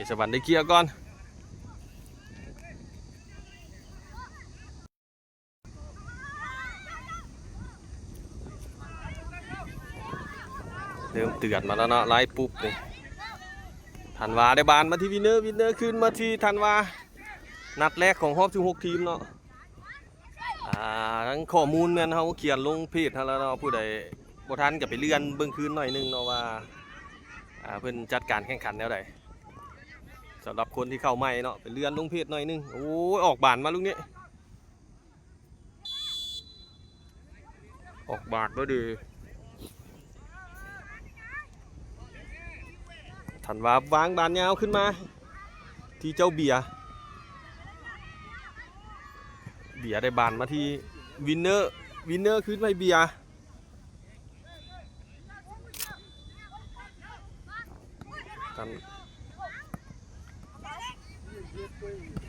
ສະຫວັນໄດ້ເຄຍກ່ອນ. ເລີ່ມເຕືອນມາແລ້ວເນາະ ໄລ່ປຸບນີ້. ທັນວາໄດ້ບານມາທີ່ວິນເນີ ວິນເນີຄືນມາທີ່ທັນວາ. ນັດແລກຂອງຮອບສິບຫົກທີມເນາະ. ອ່າ ທັງຂໍ້ມູນແມ່ນເຮົາຂຽນລົງເພຈຫັ້ນແລ້ວເນາະ, ຜູ້ໃດບໍ່ທັນກໍໄປເລື່ອນເບິ່ງຄືນໜ້ອຍໜຶ່ງເນາະວ່າ ອ່າ ເພິ່ນຈັດການແຂ່ງຂັນແນວໃດ. ສຳລັບຄົນທີ່ເຂົ້າໃໝ່ເນາະ ໄປເລື່ອນລົງເພຈໜ້ອຍໜຶ່ງ. ໂອ້ຍ ອອກບານມາລູກນີ້ ອອກບານບໍ່ດີ. ທັນວາວາງບານຍາວຂຶ້ນມາທີ່ເຈົ້າເບຍ. ເບຍໄດ້ບານມາທີ່ວິນເນີ ວິນເນີຄືນໃຫ້ເບຍ.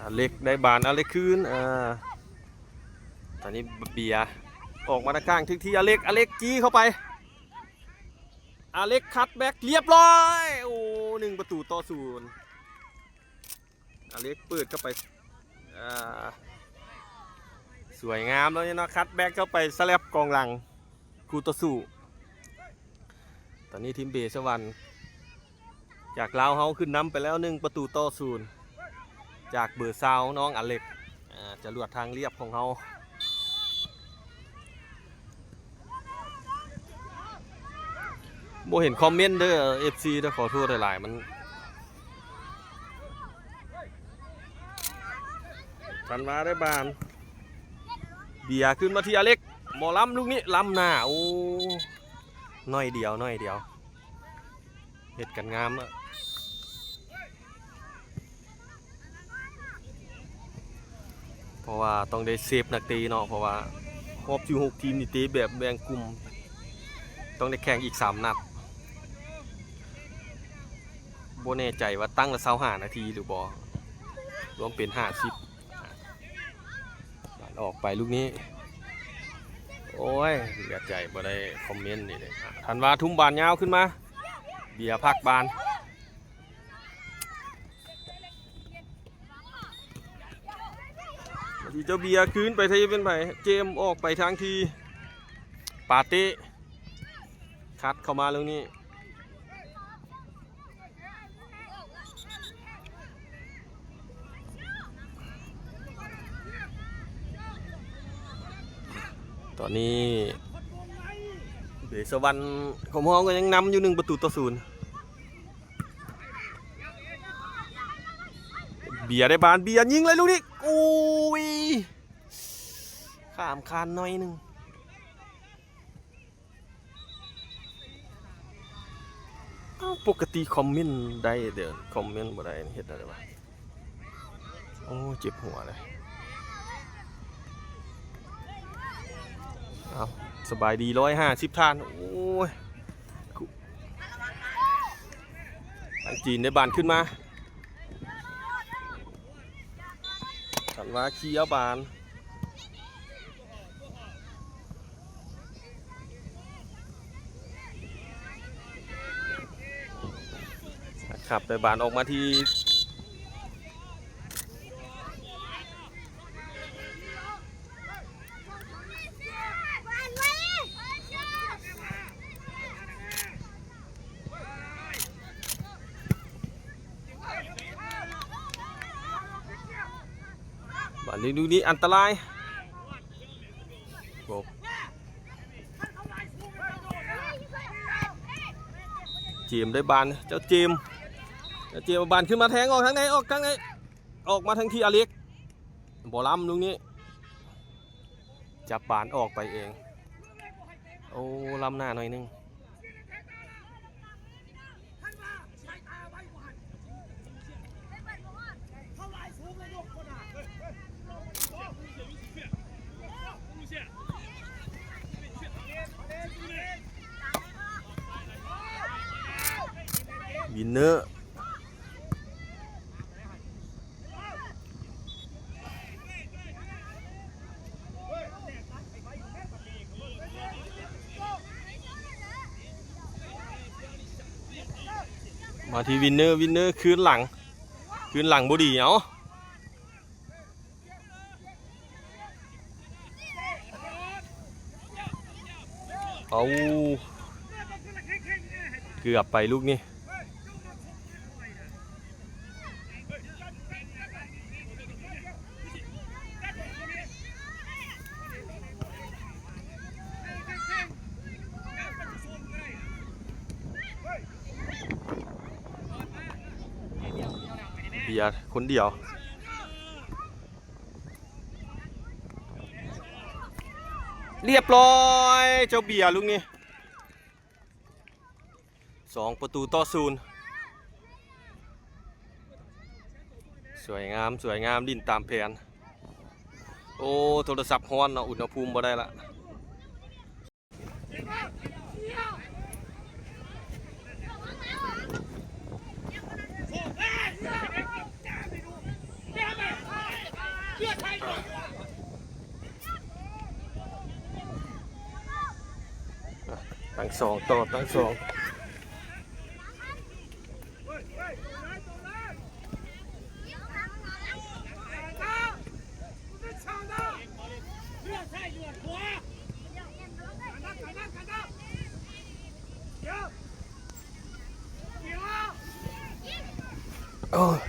ອາເລັກໄດ້ບານ ອາເລັກຄືນ. ອ່າ ຕອນນີ້ເບຍອອກມາທາງຂ້າງ ຖືກທີ່ອາເລັກ ອາເລັກຈີ້ເຂົ້າໄປ ອາເລັກຄັດແບັກ ລຽບຮ້ອຍ. ໂອ້ ໜຶ່ງປະຕູຕໍ່ສູນ. ອາເລັກເປີດເຂົ້າໄປ ອ່າ ສວຍງາມເລີຍເນາະ ຄັດແບັກເຂົ້າໄປສະແລັບກອງຫຼັງຄູ່ຕໍ່ສູ້. ຕອນນີ້ທີມເບສະຫວັນຈາກລາວເຮົາຂຶ້ນນຳໄປແລ້ວ ໜຶ່ງປະຕູຕໍ່ສູນ ຈາກເບີຊາວ ນ້ອງອາເລັກ. ອ່າ ຈະລວດທາງລຽບຂອງເຮົາ. ບໍ່ເຫັນຄອມເມັນເດີ ເອັຟຊີເດີ ຂໍໂທດຫຼາຍໆ. ມັນ ທັນວາໄດ້ບານ ເບຍຂຶ້ນມາທີ່ອາເລັກ ໝໍລຳລູກນີ້ ລ້ຳໜ້າ. ໂອ້ ໜ້ອຍດຽວ ໜ້ອຍດຽວ. ເຮັດກັນງາມເນາະ ເພາະວ່າຕ້ອງໄດ້ເຊບນັກເຕະເນາະ ເພາະວ່າຮອບສິບຫົກທີມນີ້ເຕະແບບແບ່ງກຸ່ມ ຕ້ອງໄດ້ແຂ່ງອີກສາມນັດ. ບໍ່ແນ່ໃຈວ່າຕັ້ງລະຊາວຫ້ານາທີຫຼືບໍ່ ລວມເປັນຫ້າສິບ. ບານອອກໄປລູກນີ້ ໂອ້ຍ ເຫຼືອໃຈບໍ່ໄດ້ຄອມເມັນນີ້ເດ້. ທັນວາທຸ່ມບານຍາວຂຶ້ນມາ ເບຍພັກບານ ທີ່ເຈົ້າເບຍຄືນໄປ ໄທເປັນໃຜ ເຈມອອກໄປທາງທີ່ປາເຕ້ ຄັດເຂົ້າມາເລື່ອງນີ້. ຕອນນີ້ເບສະຫວັນຂອງເຮົາກໍຍັງນຳຢູ່ໜຶ່ງປະຕູຕໍ່ສູນ. ເບຍໄດ້ບານ ເບຍຍິງເລີຍລູກນີ້ ໂອ້ຍ ຂ້າມຄານໜ້ອຍໜຶ່ງ. ເອົ້າ ປົກກະຕິຄອມເມັນໄດ້ເດີ ຄອມເມັນບໍ່ໄດ້ ເຮັດແນວໃດວະ? ໂອ້ ເຈັບຫົວເລີຍ. ເອົ້າ ສະບາຍດີ ຮ້ອຍຫ້າສິບທ່ານ. ໂອ້ຍ ທາງຈີນໄດ້ບານຂຶ້ນມາ. ຄັນວ່າເຄຍບານ ຄັບ ໄດ້ບານອອກມາທີ່ ບານນີ້ ລູກນີ້ອັນຕະລາຍ. ເຈມໄດ້ບານ ເຈົ້າເຈມ ເຈົ້າເຈມເອົາບານຂຶ້ນມາແທງອອກທາງໃນ ອອກທາງໃນ ອອກມາທາງທີ່ອາເລັກ ບໍ່ລ້ຳລູກນີ້ ຈັບບານອອກໄປເອງ. ໂອ້ ລ້ຳໜ້າໜ້ອຍໜຶ່ງ. ວິນເນີ ມາທີ່ວິນເນີ ວິນເນີຄືນຫຼັງ ຄືນຫຼັງບໍ່ດີ ເອົາ ເອົາ ເກືອບໄປລູກນີ້. ເບຍຄົນດຽວ ລຽບຮ້ອຍ ເຈົ້າເບຍລູກນີ້. ສອງປະຕູຕໍ່ສູນ ສວຍງາມ ສວຍງາມ ຫຼິ້ນຕາມແຜນ. ໂອ້ ໂທລະສັບຮ້ອນເນາະ ອຸນຫະພູມບໍ່ໄດ້ລະ. ຕັ້ງສອງ ຕໍ່ຕັ້ງສອງ. ໂອ້ຍ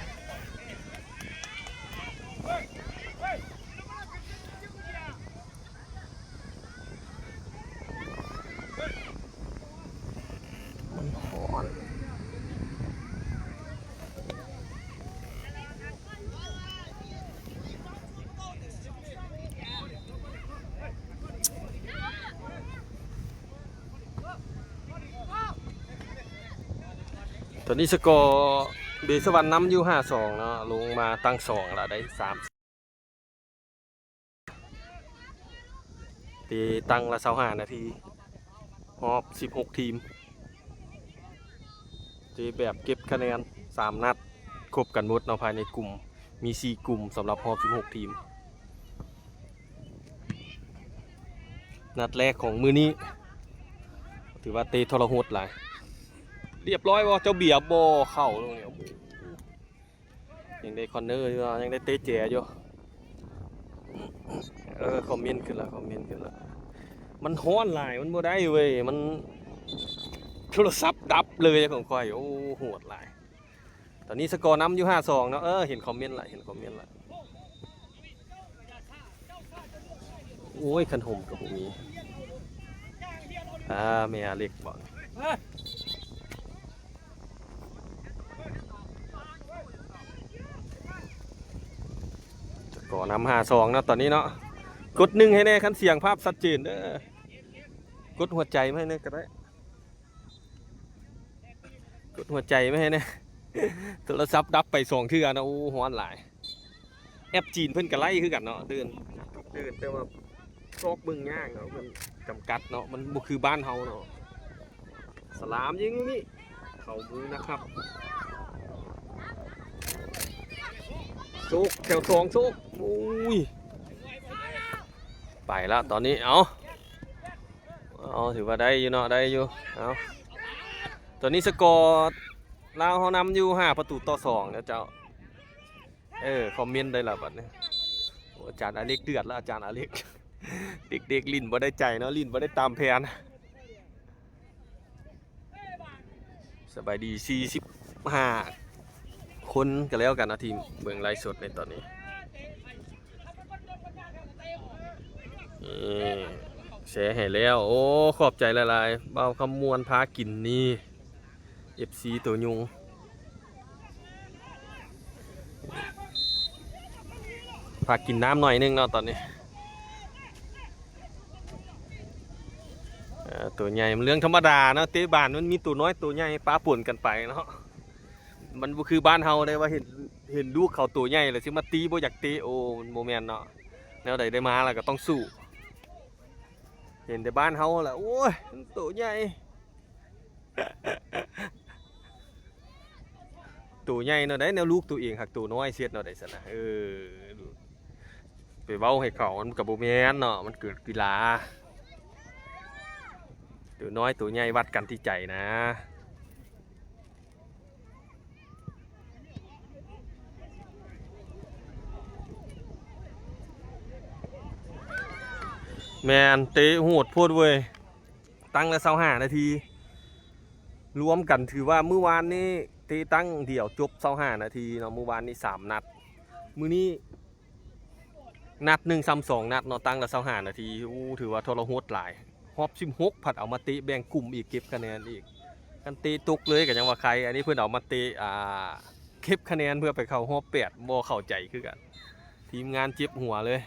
ມັນຮ້ອນ. ຕອນນີ້ສະກໍເບສະຫວັນນຳຢູ່ ຫ້າສອງ ເນາະ ລົງມາຕັ້ງສອງລະ ໄດ້ສາມ ເຕະຕັ້ງລະ ຊາວຫ້ານາທີ ຮອບ ສິບຫົກ ທີມ ເຕະແບບເກັບຄະແນນ ສາມນັດ ຄົບກັນໝົດເນາະ ພາຍໃນກຸ່ມ ມີ ສີ່ ກຸ່ມ ສຳລັບຮອບ ສິບຫົກ ທີມ. ນັດແລກຂອງມື້ນີ້ ຖືວ່າເຕະທໍລະຫົດຫຼາຍ. ລຽບຮ້ອຍບໍ່? ເຈົ້າເບຍບໍ່ເຂົ້າ ຍັງໄດ້ຄອນເນີຢູ່ ຍັງໄດ້ເຕະແຈຢູ່. ເອີ ຄອມເມັນຂຶ້ນລະ ຄອມເມັນຂຶ້ນລະ. ມັນຮ້ອນຫຼາຍ ມັນບໍ່ໄດ້ເວີຍ ມັນ ໂທລະສັບດັບເລີຍຂອງຂ້ອຍ. ໂອ້ ໂຫດຫຼາຍ. ຕອນນີ້ສະກໍນຳຢູ່ ຫ້າສອງ ເນາະ. ເອີ ເຫັນຄອມເມັນລະ ເຫັນຄອມເມັນລະ. ໂອ້ຍ ຄັນຫົ່ມກໍບໍ່ມີ. ອ່າ ແມ່ອາເລັກບໍ? ສະກໍນຳ ຫ້າສອງ ເນາະ ຕອນນີ້ເນາະ. ກົດໜຶ່ງໃຫ້ແດ່ ຄັນສຽງພາບຊັດເຈນເດີ. ກົດຫົວໃຈມາໃຫ້ແດ່ກໍໄດ້. ກົດຫົວໃຈມາໃຫ້ແດ່. ໂທລະສັບດັບໄປສອງເທື່ອນະ. ໂອ້ ຮ້ອນຫຼາຍ. ແອັບຈີນເພິ່ນກໍໄລ່ຄືກັນເນາະ ເດີນ ເດີນ ແຕ່ວ່າຊອກເບິ່ງຍາກເນາະ ເພິ່ນຈຳກັດເນາະ ມັນບໍ່ຄືບ້ານເຮົາເນາະ. ສະຫຼາມຍິງລູກນີ້ ເຂົ້າມືນະຄັບ. ໂຊກ ແຖວສອງ ໂຊກ. ໂອ້ຍ ໄປລະຕອນນີ້. ເອົາ ເອົາ ຖືວ່າໄດ້ຢູ່ເນາະ ໄດ້ຢູ່. ເອົາ ຕອນນີ້ສະກໍລາວເຮົານຳຢູ່ ຫ້າປະຕູຕໍ່ສອງ ເດີເຈົ້າ. ເອີ ຄອມເມັນໄດ້ລະບັດນີ້. ໂອ້ ອາຈານອາເລັກເດືອດລະ ອາຈານອາເລັກ. ເດັກໆຫຼິ້ນບໍ່ໄດ້ໃຈເນາະ ຫຼິ້ນບໍ່ໄດ້ຕາມແຜນ. ສະບາຍດີ ສີ່ສິບຫ້າຄົນກໍແລ້ວກັນເນາະ ທີ່ເບິ່ງໄລຟ໌ສົດໃນຕອນນີ້. ນີ້ ແຊໃຫ້ແລ້ວ. ໂອ້ ຂອບໃຈຫຼາຍໆ ບ່າວຄຳມ່ວນພາກິນນີ້. ເອັຟຊີໂຕຍຸງ ພາກິນນ້ຳໜ້ອຍໜຶ່ງເນາະຕອນນີ້. ເອີ ໂຕໃຫຍ່ມັນເລື່ອງທຳມະດາເນາະ ເຕະບານມັນມີໂຕນ້ອຍໂຕໃຫຍ່ປະປົນກັນໄປເນາະ. ມັນບໍ່ຄືບ້ານເຮົາເດ້ວ່າເຫັນ ເຫັນລູກເຂົາໂຕໃຫຍ່ແລ້ວຊິມາຕີບໍ່ຢາກເຕະ. ໂອ້ ມັນບໍ່ແມ່ນເນາະ ແນວໃດໄດ້ມາແລ້ວກໍຕ້ອງສູ້. ເຫັນແຕ່ບ້ານເຮົາແຫຼະ ໂອ້ຍ ໂຕໃຫຍ່. ໂຕໃຫຍ່ແນວໃດ ແນວລູກໂຕເອງຫາກໂຕນ້ອຍ ຊິເຮັດແນວໃດຊັ້ນນະ. ເອີ ໄປເວົ້າໃຫ້ເຂົາ ມັນກໍບໍ່ແມ່ນເນາະ ມັນເກີດກິລາ ໂຕນ້ອຍໂຕໃຫຍ່ວັດກັນທີ່ໃຈນະ. ແມ່ນ ເຕະໂຫດໂພດເວີຍ ຕັ້ງລະຊາວຫ້ານາທີ ລວມກັນຖືວ່າມື້ວານນີ້ເຕະຕັ້ງດຽວຈົບຊາວຫ້ານາທີເນາະ. ມື້ວານນີ້ສາມນັດ ມື້ນີ້ນັດໜຶ່ງຊ້ຳສອງນັດເນາະ ຕັ້ງລະຊາວຫ້ານາທີ. ໂອ້ ຖືວ່າທໍລະຫົດຫຼາຍ. ຮອບສິບຫົກພັດເອົາມາເຕະແບ່ງກຸ່ມອີກ ເກັບຄະແນນອີກ. ຄັນເຕະຕົກເລີຍກໍຍັງວ່າໄຄ, ອັນນີ້ເພິ່ນເອົາມາເຕະ ອ່າ ເກັບຄະແນນເພື່ອໄປເຂົ້າຮອບແປດ ບໍ່ເຂົ້າໃຈຄືກັນ. ທີມງານເຈັບຫົວເລີຍ.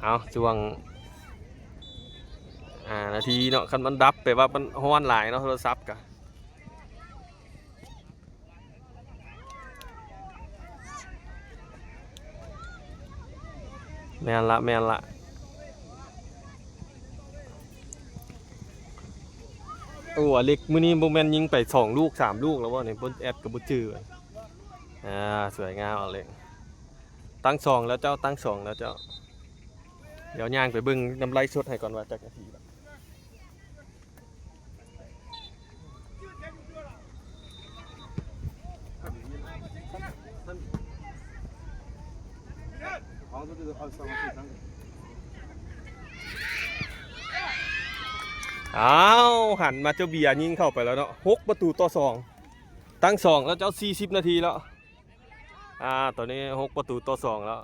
ເອົາ ຊ່ວງ ອ່າ ນາທີເນາະ ຄັນມັນດັບ ແປວ່າມັນຮ້ອນຫຼາຍເນາະ ໂທລະສັບກະ. ແມ່ນລະ ແມ່ນລະ. ໂອ້ ອາເລັກ ມື້ນີ້ບໍ່ແມ່ນຍິງໄປສອງລູກສາມລູກແລ້ວບໍ່ນີ້? ບໍ່ແອັດກໍບໍ່ຈື່. ອ່າ ສວຍງາມອາເລັກ. ຕັ້ງສອງແລ້ວເຈົ້າ, ຕັ້ງສອງແລ້ວເຈົ້າ. ດຽວຍ່າງໄປເບິ່ງນຳໄລຟ໌ສົດໃຫ້ກ່ອນວ່າຈັກນາທີແລ້ວ. ອ້າວ ຫັນມາເຈົ້າເບຍຍິງເຂົ້າໄປແລ້ວເນາະ ຫົກປະຕູຕໍ່ສອງ. ຕັ້ງສອງແລ້ວເຈົ້າ ສີ່ສິບນາທີແລ້ວ. ອ່າ ຕອນນີ້ຫົກປະຕູຕໍ່ສອງແລ້ວ.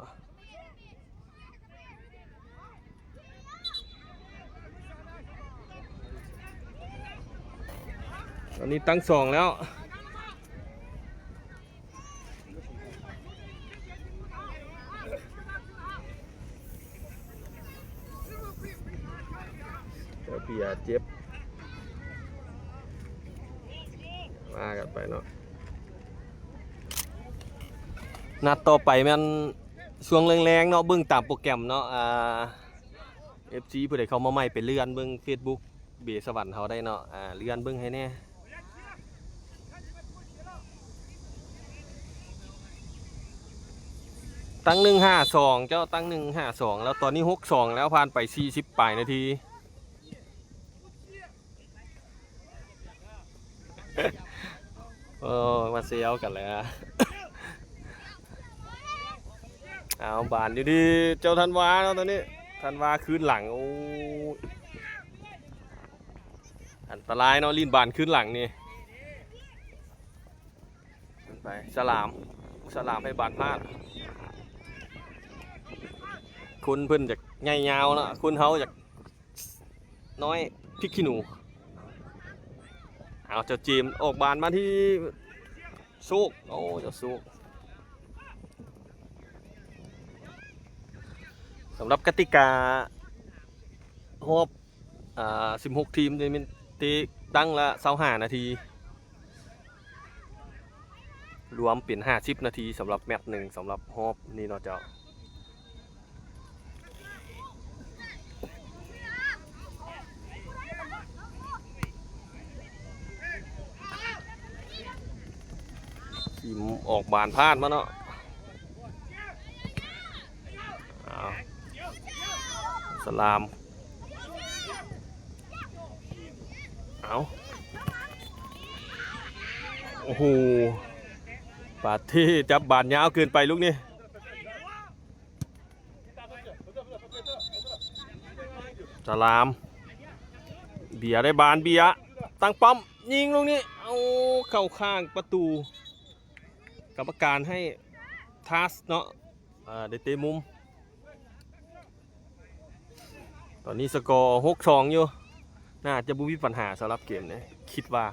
ຕອນນີ້ຕັ້ງສອງແລ້ວ. ເຈົ້າເບຍເຈັບ ວ່າກັນໄປເນາະ. ນັດຕໍ່ໄປແມ່ນຊ່ວງແລງໆເນາະ ເບິ່ງຕາມໂປຣແກຣມເນາະ. ອ່າ ເອັຟຊີ ຜູ້ໃດເຂົ້າມາໃໝ່ ໄປເລື່ອນເບິ່ງເຟສບຸກເບສະຫວັນເຮົາໄດ້ເນາະ. ອ່າ ເລື່ອນເບິ່ງໃຫ້ແດ່. ຕັ້ງໜຶ່ງຫ້າສອງ ເຈົ້າ, ຕັ້ງໜຶ່ງຫ້າສອງ ແລ້ວຕອນນີ້ຫົກສອງແລ້ວ ຜ່ານໄປສີ່ສິບປາຍນາທີ. ເອີ ມາແຊວກັນແລ້ວ. ເອົາ ບານຢູ່ທີ່ເຈົ້າທັນວາເນາະ ຕອນນີ້ທັນວາຄືນຫຼັງ. ໂອ້ ອັນຕະລາຍເນາະ ຫຼິ້ນບານຄືນຫຼັງນີ້. ໄປ ສະຫຼາມ, ສະຫຼາມໃຫ້ບານພາດ. ຄົນເພິ່ນຢາກໃຫຍ່ຍາວເນາະ, ຄົນເຮົາຢາກ ນ້ອຍພິກຂີ້ໜູ. ເອົາ ເຈົ້າເຈມອອກບານມາທີ່ໂຊກ. ໂອ້ ເຈົ້າໂຊກ. ສຳລັບກະຕິກາຮອບ ອ່າ ສິບຫົກທີມນີ້ ແມ່ນເຕະຕັ້ງລະຊາວຫ້ານາທີ. ລວມເປັນຫ້າສິບນາທີສຳລັບແມັດໜຶ່ງ ສຳລັບຮອບນີ້ເນາະເຈົ້າ. ທີມອອກບານພາດມາເນາະ. ເອົາ ສະຫຼາມ. ເອົາ ໂອ້ໂຫ ປາເທ ຈັບບານຍາວເກີນໄປລູກນີ້. ສະຫຼາມ ເບຍໄດ້ບານ ເບຍຕັ້ງປ້ອມ ຍິງລູກນີ້ ເອົາ ເຂົ້າຂ້າງປະຕູ. ກຳມະການໃຫ້ທາສເນາະ ເອີ ໄດ້ເຕະມຸມ. ຕອນນີ້ສະກໍຫົກສອງຢູ່ ໜ້າຈະບໍ່ມີບັນຫາສຳລັບເກມນີ້ ຄິດວ່າ.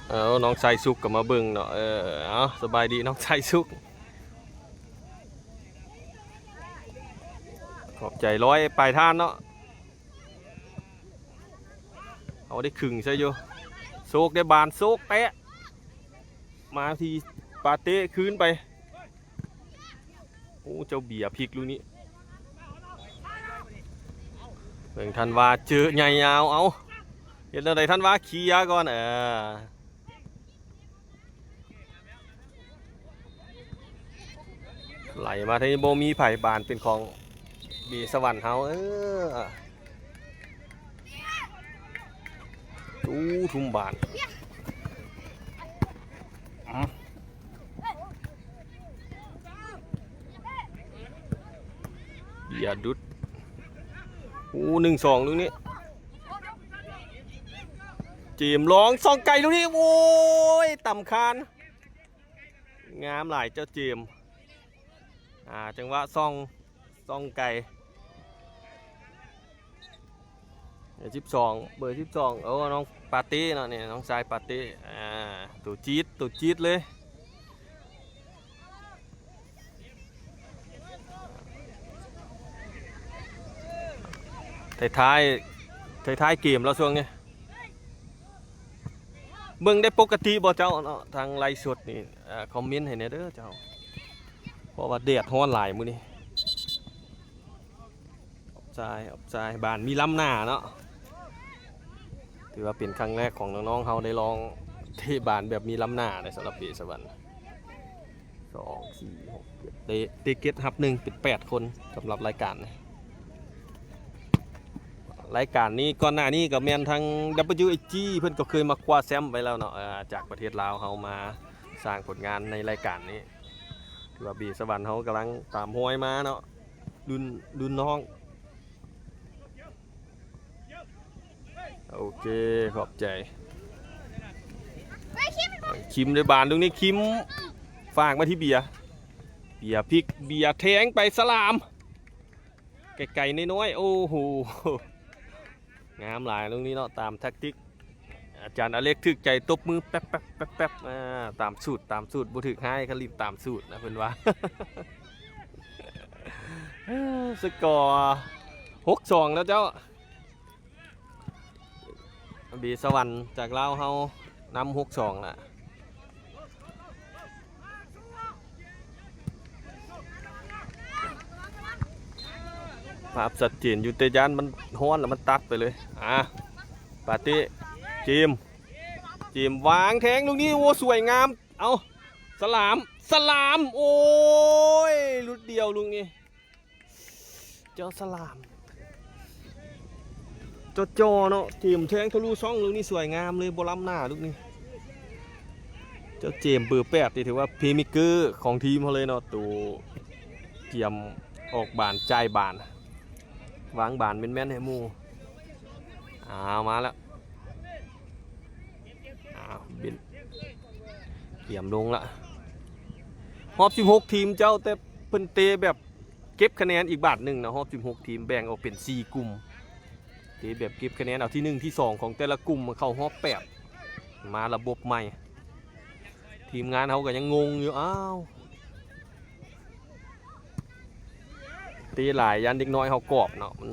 ເອົາ ນ້ອງຊາຍສຸກກໍມາເບິ່ງເນາະ. ເອີ ເອົາ ສະບາຍດີນ້ອງຊາຍສຸກ. ຂອບໃຈຮ້ອຍປາຍທ່ານເນາະ. ເອົາ ໄດ້ຄຶງໃສ່ຢູ່. ໂຊກໄດ້ບານ ໂຊກແຕະມາທີ່ປາເຕ້ ຄືນໄປ. ໂອ້ ເຈົ້າເບຍພິກລູກນີ້. ເບິ່ງທັນວາເຈີໃຫຍ່ຍາວ. ເອົາ ເຮັດແນວໃດ ທັນວາເຄຍກ່ອນ. ເອີ ໄຫຼມາທາງນີ້ ບໍ່ມີໃຜບານ ເປັນຂອງເບສະຫວັນເຮົາ. ເອີ ເອົາ ຕູ້ທຸ່ມບານ ອືມ ເບຍດຸດ ໂອ້ ໜຶ່ງສອງລູກນີ້ ເຈມລອງສ່ອງໄກລູກນີ້ ໂອ້ຍ ຕ່ຳຄານ ງາມຫຼາຍເຈົ້າເຈມ ອ່າ ຈັງຫວະສ່ອງ ສ່ອງໄກ ເບີສິບສອງ ເບີສິບສອງ ໂອ້ ນ້ອງປາເຕ້ເນາະ ນີ້ນ້ອງຊາຍປາເຕ້ ອ່າ ໂຕຈີດ ໂຕຈີດເລີຍ ທ້າຍໆ ທ້າຍໆເກມແລ້ວຊ່ວງນີ້ ເບິ່ງໄດ້ປົກກະຕິບໍ່ເຈົ້າເນາະ ທາງໄລຟ໌ສົດນີ້ ອ່າ ຄອມເມັນໃຫ້ແດ່ເດີເຈົ້າ ເພາະວ່າແດດຮ້ອນຫຼາຍມື້ນີ້ ອອບຊາຍ ອອບຊາຍ ບານມີລ້ຳໜ້າເນາະ ຖືວ່າເປັນຄັ້ງແລກຂອງນ້ອງໆເຮົາໄດ້ລອງເຕະບານແບບມີລ້ຳໜ້າເດ້ ສຳລັບເບສະຫວັນ ສອງ ສີ່ ຫົກ ເຈັດ ເຕະ ເຕະເກັດຮັບໜຶ່ງ ເປັນແປດຄົນ ສຳລັບລາຍການນີ້ ລາຍການນີ້ ກ່ອນໜ້ານີ້ກໍແມ່ນທາງ ດັບເບິນຢູເອັດຈີ ເພິ່ນກໍເຄີຍມາຄວ້າແຊ້ມໄວ້ແລ້ວເນາະ ເອີ ຈາກປະເທດລາວເຮົາມາສ້າງຜົນງານໃນລາຍການນີ້ ຖືວ່າເບສະຫວັນເຮົາກຳລັງຕາມຮອຍມາເນາະ ລຸ້ນ ລຸ້ນນ້ອງ ໂອເຄ ຂອບໃຈ ຄິມໄດ້ບານ ຕົງນີ້ຄິມ ຝາກມາທີ່ເບຍ ເບຍພິກ ເບຍແທງໄປສະຫຼາມ ໄກໆນ້ອຍໆ ໂອ້ໂຫ ງາມຫຼາຍ ຕົງນີ້ເນາະ ຕາມແທັກຕິກ ອາຈານອາເລັກຖືກໃຈ ຕົບມືແປັບໆໆໆ ອາ ຕາມສູດ ຕາມສູດ ບໍ່ຖືກຮ້າຍ ຄັນຫຼິ້ນຕາມສູດນະ ເພິ່ນວ່າ ສະກໍ ຫົກສອງ ແລ້ວເຈົ້າ ເບສະຫວັນຈາກລາວເຮົານຳ ຫົກສອງ ລະ ພາບຊັດເຈນຢູ່ ແຕ່ຢ້ານມັນຮ້ອນລະມັນຕັດໄປເລີຍ ອາ ປາເຕ້ ເຈມ ເຈມວາງແທງລູກນີ້ ໂອ້ ສວຍງາມ ເອົາ ສະຫຼາມ ສະຫຼາມ ໂອ້ຍ ຫຼຸດດຽວລູກນີ້ ເຈົ້າສະຫຼາມ ຈ່ໍໆເນາະ ເຈມແທງທະລຸຊ່ອງລູກນີ້ ສວຍງາມເລີຍ ບໍ່ລ້ຳໜ້າລູກນີ້ ເຈົ້າເຈມເບີແປດນີ້ ຖືວ່າເພລເມກເກີຂອງທີມເຮົາເລີຍເນາະ ໂຕກຽມອອກບານ ຈ່າຍບານ ວາງບານແມ່ນໆໃຫ້ໝູ່ ອ້າວ ມາແລ້ວ ອ້າວ ເບັນ ກຽມລົງລະ ຮອບສິບຫົກທີມເຈົ້າ ແຕ່ເພິ່ນເຕະແບບ ເກັບຄະແນນອີກບາດໜຶ່ງນະ ຮອບສິບຫົກທີມແບ່ງອອກເປັນສີ່ກຸ່ມ ເຕະແບບເກັບຄະແນນ ເອົາທີໜຶ່ງທີສອງຂອງແຕ່ລະກຸ່ມເຂົ້າຮອບແປດ ມາລະບົບໃໝ່ ທີມງານເຮົາກໍຍັງງົງຢູ່ ອ້າວ ເຕະຫຼາຍຢ້ານເດັກນ້ອຍເຮົາກອບເນາະ ມັນ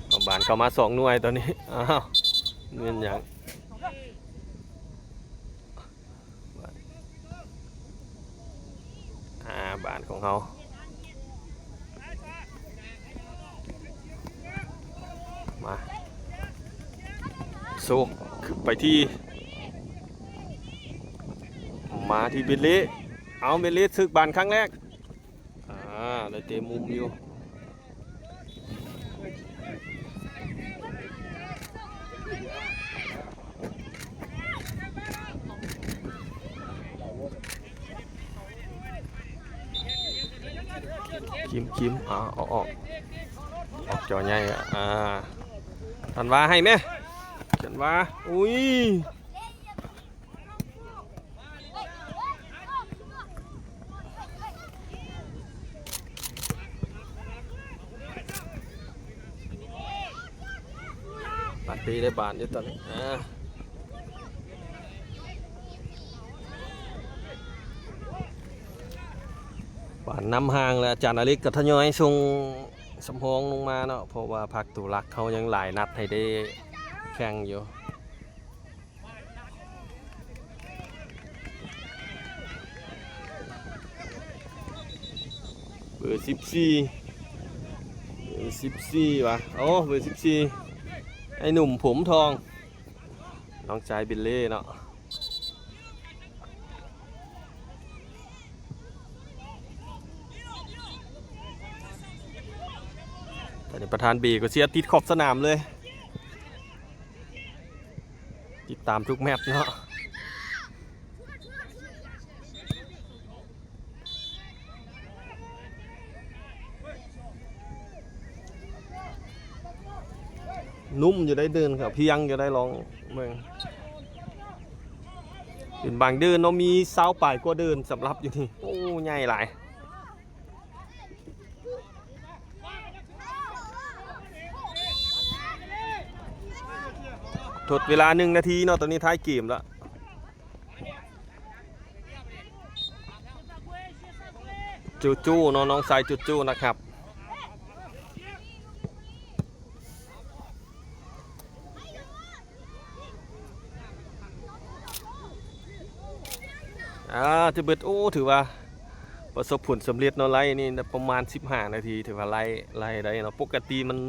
ເອົາບານເຂົ້າມາສອງໜ່ວຍຕອນນີ້ ອ້າວ ແມ່ນຫຍັງ ອ່າ ບານຂອງເຮົາ ມາ ໂຊກ ໄປທີ່ ມາທີ່ເບນເລ ເອົາ ເບນເລເສິກບານຄັ້ງແລກ ອ່າ ໄດ້ເຕະມຸມຢູ່ ຄິມ ຄິມ ອ່າ ອອກ ອອກ ອອກຈໍໃຫຍ່ ອ່າ ທັນວາໃຫ້ແມ້ ທັນວາ ອຸ້ຍ ປາເຕ້ໄດ້ບານຢູ່ຕອນນີ້ ອ່າ ບານນຳຫ່າງແລ້ວ ອາຈານອາເລັກກໍທະຍອຍສົ່ງສຳຮອງລົງມາເນາະ ເພາະວ່າພັກຕົວຫຼັກເຮົາຍັງຫຼາຍນັດໃຫ້ໄດ້ແຂ່ງຢູ່. ເບີສິບສີ່ ເບີສິບສີ່ຫວາ ໂອ້ ເບີສິບສີ່ ໄອ້ໜຸ່ມຜົມທອງ ນ້ອງຊາຍບິນເລ່ເນາະ. ຕອນນີ້ປະທານເບກໍເຊຍຕິດຂອບສະໜາມເລີຍ ຕິດຕາມທຸກແມັດເນາະ. ນຸ້ມຢູ່ໄດ໋ ເດີນກໍພຽງຢູ່ໄດ໋ ລອງເບິ່ງ ເປັນບາງເດີນເນາະ ມີຊາວປາຍກວ່າເດີນສຳລັບຢູ່ນີ້. ໂອ້ ໃຫຍ່ຫຼາຍ. ທົດເວລາໜຶ່ງນາທີເນາະ ຕອນນີ້ທ້າຍເກມແລ້ວ. ໂຈໂຈ້ເນາະ ນ້ອງຊາຍໂຈໂຈ້ນະຄັບ. ອ່າ ຈະເບິດ ໂອ້ ຖືວ່າປະສົບຜົນສຳເລັດເນາະ ໄລ່ນີ້ປະມານສິບຫ້ານາທີ ຖືວ່າໄລ່ ໄລ່ໄດ້ເນາະ. ປົກກະຕິມັນ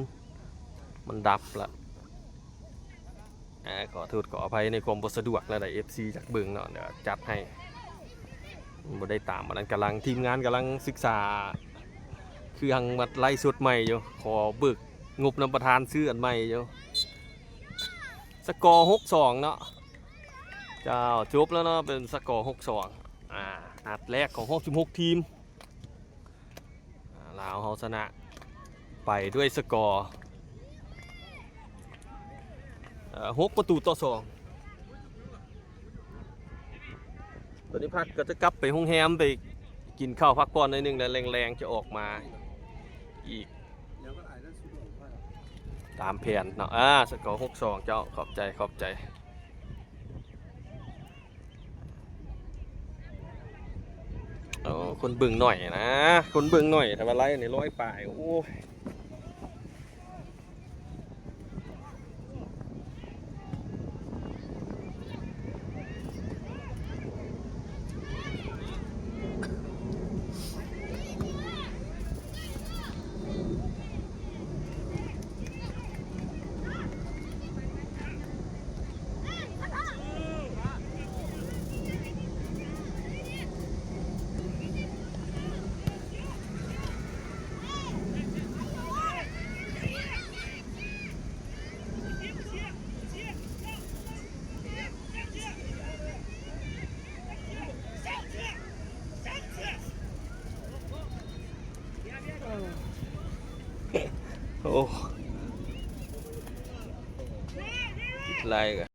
ມັນດັບລະ. ອ່າ ຂໍໂທດຂໍອະໄພໃນຄວາມບໍ່ສະດວກແນວໃດ ເອັຟຊີ ຢາກເບິ່ງເນາະ ດຽວຈັດໃຫ້ ບໍ່ໄດ້ຕາມ. ອັນນັ້ນກຳລັງ ທີມງານກຳລັງສຶກສາເຄື່ອງມາໄລສົດໃໝ່ຢູ່ ຂໍເບີກງົບນຳປະທານຊື້ອັນໃໝ່ຢູ່. ສະກໍ ຫົກສອງ ເນາະ ເຈົ້າ ຈົບແລ້ວເນາະ ເປັນສະກໍ ຫົກສອງ. ອ່າ ນັດແລກຂອງຮອບສິບຫົກທີມ ອ່າ ລາວເຮົາຊະນະໄປດ້ວຍສະກໍ ເອີ ຫົກປະຕູຕໍ່ສອງ. ຕອນນີ້ພັກກໍຈະກັບໄປໂຮງແຮມ ໄປກິນເຂົ້າພັກຜ່ອນໜ້ອຍໜຶ່ງ ແລ້ວແລງໆຈະອອກມາອີກຕາມແຜນເນາະ. ອ່າ ສະກໍ ຫົກສອງ ເຈົ້າ ຂອບໃຈ ຂອບໃຈ. ໂອ້ ຄົນເບິ່ງໜ້ອຍນະ ຄົນເບິ່ງໜ້ອຍ ຖ້າວ່າໄລຟ໌ນີ້ຮ້ອຍປາຍ ໂອ້ຍ. ໂອ້ ໄລ່ກະ